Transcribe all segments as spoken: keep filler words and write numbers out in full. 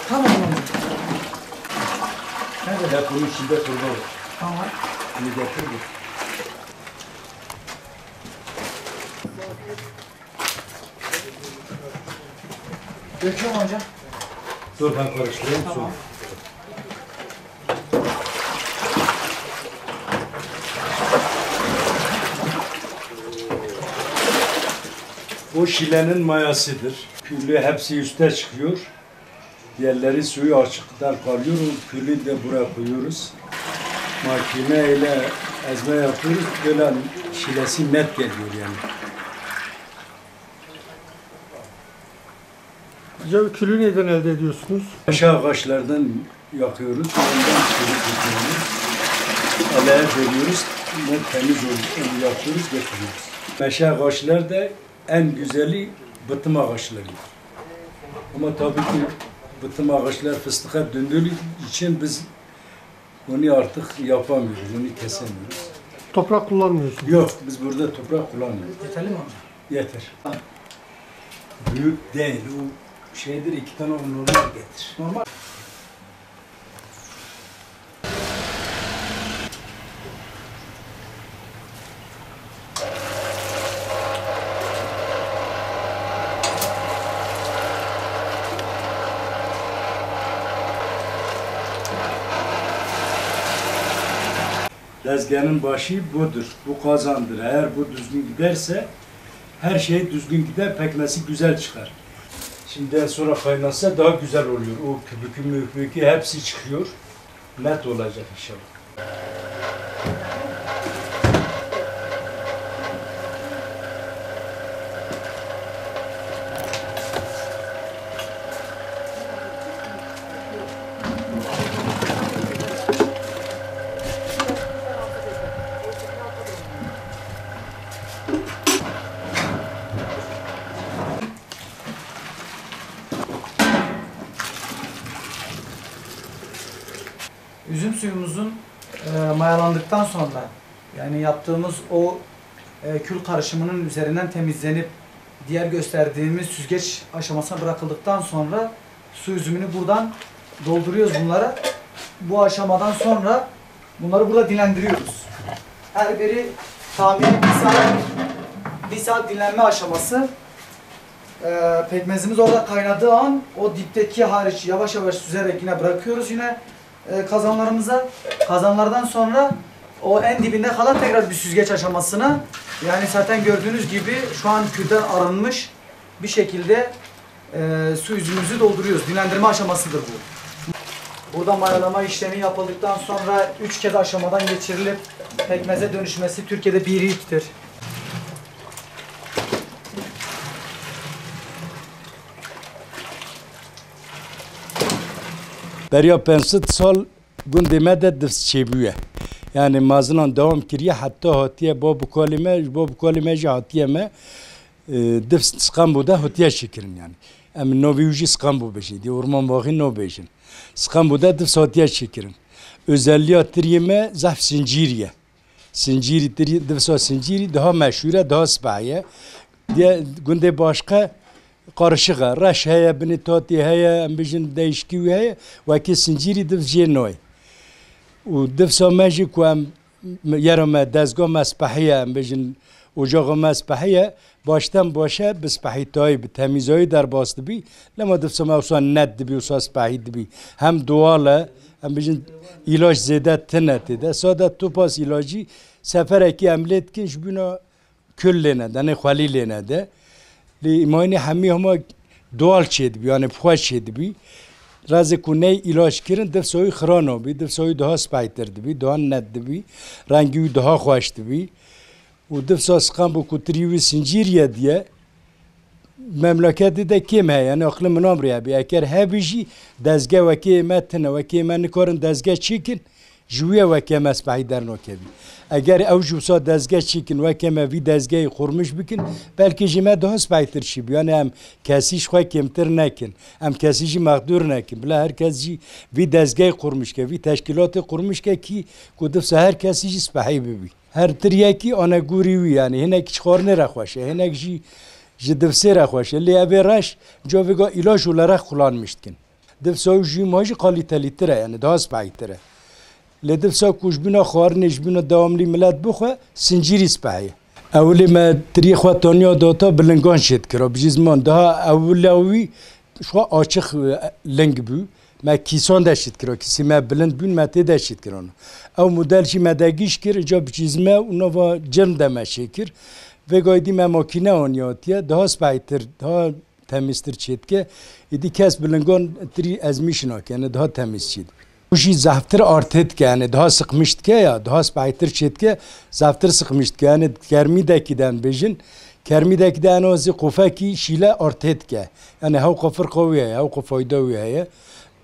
Tamam, tamam. Nerede? Ya bunun içinde turba var. Tamam. Bunu getirdim. Döküyorum hocam. Dur, ben karıştırayım. Tamam. Bu şilenin mayasıdır. Külü hepsi üste çıkıyor. Diğerleri suyu açıkta kalıyor. O külü de buraya koyuyoruz. Makine ile ezme yapıyoruz. Böyle şilesi net geliyor yani. Hocam, külü neden elde ediyorsunuz? Meşe ağaçlardan yakıyoruz. Ondan külü tutuyoruz. Alaya veriyoruz. Ne temiz ol-, onu yakıyoruz, götürüyoruz. Meşe ağaçları da en güzeli bıtım ağaçları. Ama tabii ki bıtım ağaçlar fıstığa döndüğü için biz onu artık yapamıyoruz, onu kesemiyoruz. Toprak kullanmıyorsunuz. Yok, biz burada toprak kullanmıyoruz. Yeterli mi amca? Yeter. Büyük değil, o şeydir, iki tane o normal getir. Normal. Dezgenin başı budur, bu kazandır. Eğer bu düzgün giderse, her şey düzgün gider, pekmezi güzel çıkar. Şimdi sonra kaynasa daha güzel oluyor. O köpüğü, möpüğü hepsi çıkıyor. Net olacak inşallah. Üzüm suyumuzun, e, mayalandıktan sonra, yani yaptığımız o, e, kül karışımının üzerinden temizlenip diğer gösterdiğimiz süzgeç aşamasına bırakıldıktan sonra su üzümünü buradan dolduruyoruz bunlara. Bu aşamadan sonra bunları burada dinlendiriyoruz. Her biri tahmini bir saat, bir saat dinlenme aşaması. E, pekmezimiz orada kaynadığı an o dipteki hariç yavaş yavaş süzerek yine bırakıyoruz yine, e, kazanlarımıza. Kazanlardan sonra o en dibinde kalan tekrar bir süzgeç aşamasına. Yani zaten gördüğünüz gibi şu an külden arınmış bir şekilde, e, su üzümümüzü dolduruyoruz. Dinlendirme aşamasıdır bu. Burada mayalama işlemi yapıldıktan sonra üç kez aşamadan geçirilip pekmeze dönüşmesi Türkiye'de bir ilktir. Beriya pênc sed sal gundê me de difs çêbûye. Yani mazinan dewam kiriye, heta hatiye bab û kalê me, ji bab û kalê me jî hatiye me, e, difs Sqembo de hatiye çêkirin yani. Em navê wî jî Sqembo bêjin, dê orman baxî nabêjin. Sqembo de difs hatiye çêkirin. Özelliya tiriyê me zehf sincîrî ye. Sincîrî tirî, difsa sincîrî daha meşhûr e, daha spehî ye. Diye gundê başqe qarişiq e. Reş heye, binê tatê heye, em bijin değişikî wî heye. Wekî sincîrî dif jê nayê. Û difsa me jî ku em, yera me, dezga me spehî ye, em bijin ocaxa me spehî ye. Başten başe bi spehîtayî, bi temîzayî derbas dibî. Lema difsa me wisa net dibî, wisa spehî dibî. Hem doğal e, em bijin îlaç zêde tine tê de. Sade topas îlacî seferekî em lê dikin ji bîna kul lê nede, nê xwelî lê nede. Lê îmayînê hemî hema doğal çêdibî, yani bi xwe çêdibî. Rezê ku ney îlaç kirin, difsa wî xira nabî, difsa wî daha spehîtir dibî, daha net dibî, rengî wî daha xweş dibî. Û difsa Sqembo ku tirî wî sincîrî ye diye, memleketê de kêm heye, yani aqilê min amrê hebî. Eker hebî jî dezge wekê me tine, wekê me nikarin dezge çêkin, Ji wî ye weke me spehî dernakevî. Eger ew jî wisa dezge çêkin, weke me vî dezgehê qurmiş bikin, belkî ji me daha spehîtir çêbû. Yani em kesî ji xwe kêmtir nekin, em kesî jî mexdûr nekin. Bila her kes jî vî dezgehê qurmiş ke, vî teşkîlatê qurmiş ke kî ku dibse her kesî jî spehî bibî. Her tiriyekî anegûrî wî, yani hinek ji xwarinê re xweş e, hinek jî ji divsê re xweş e. Lê ev ê reş, ca vêga îlaç û lerex kullanmiş dikin. Divsa ew jî ma jî kalîtelîtir e, yani daha spehîtir e. Lê divsa ku ji bîna xwarinê, ji bîna dewamlî milet bixwe, sincîrî spehî ye. Ewilê me tiriyê xwe taniya data bilingan çêdikira. Bi cî ziman daha ewila wî ji xwe açiq, e, ling bû. Me kîsan de çêdikira. Kîsî me bilind bûn, me tê de çêdikirana. Ew model jî me de gîş kir, îca bi cî zime û nava cirm de me çêkir. Vêga êdî me makîne anî hatiye, daha spehîtir, daha temîztir çêdike. Êdî kes bilingan tirî ezmîş nake, yani daha temîz çêdibî. Û jî zehftir artê dike, yani daha siqmiş dike ya, daha spehîtir çêdike, zehftir siqmiş dike. Yani kermîdekî de em bêjin, kermîdekî de en azî qofekî şîle artê dike. Yani hewqa firqa wî heye, hewqa fayda wî heye.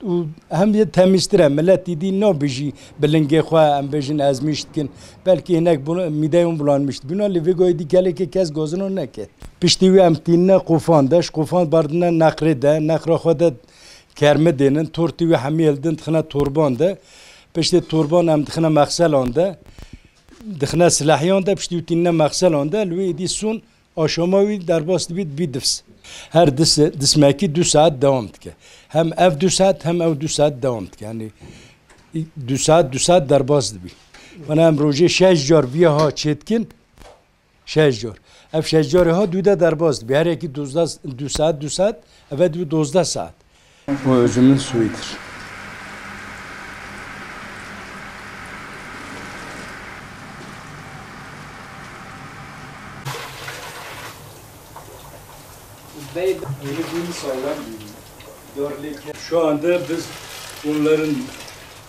Û hem yê temîztir e. Milet êdî nabêjî bi lingê xwe, em bêjin, ezmîş dikin. Belkî hinek bul-, mîdeyê hûn bulanmiş dibîna, lê vê gayî dî gelekê kes gazino neke. Piştî wî em tînine qofan de, ji qofan berdine neqrê de, neqra xwe de kermi dênin, tortî wî hemî hildin dixine torban de. Piştê torban em dixine mexselan de, dixine silehiyan de, piştî wî tînine mexselan de, li wê êdî sûn Aşama wî derbas dibî, dibî difs. Her dis-, dismekî du saet dewam dike. Hem ev du saet, hem ew du saet dewam dike. Yani du saet, du saet derbas dibî. Bana em rojê şeş car viya ha çêdikin, şeş car. Ev şeş carê ha du de derbas dibî. Her yekî dozdeh, du saet, du saet, eve dibî dozdeh saet. O özümün suyudur. Bey, yeni gün sağlam bir dörlük. Şu anda biz bunların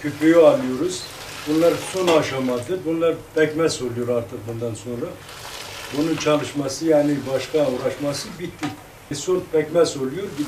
köpüğü alıyoruz. Bunlar son aşamadır. Bunlar pekmez oluyor artık bundan sonra. Bunun çalışması, yani başka uğraşması bitti. Son pekmez oluyor, gidiyor.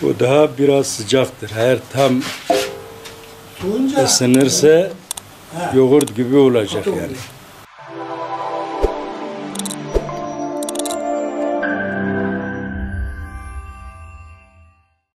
Bu daha biraz sıcaktır. Eğer tam Soğunca ısınırsa, ha, yoğurt gibi olacak yani.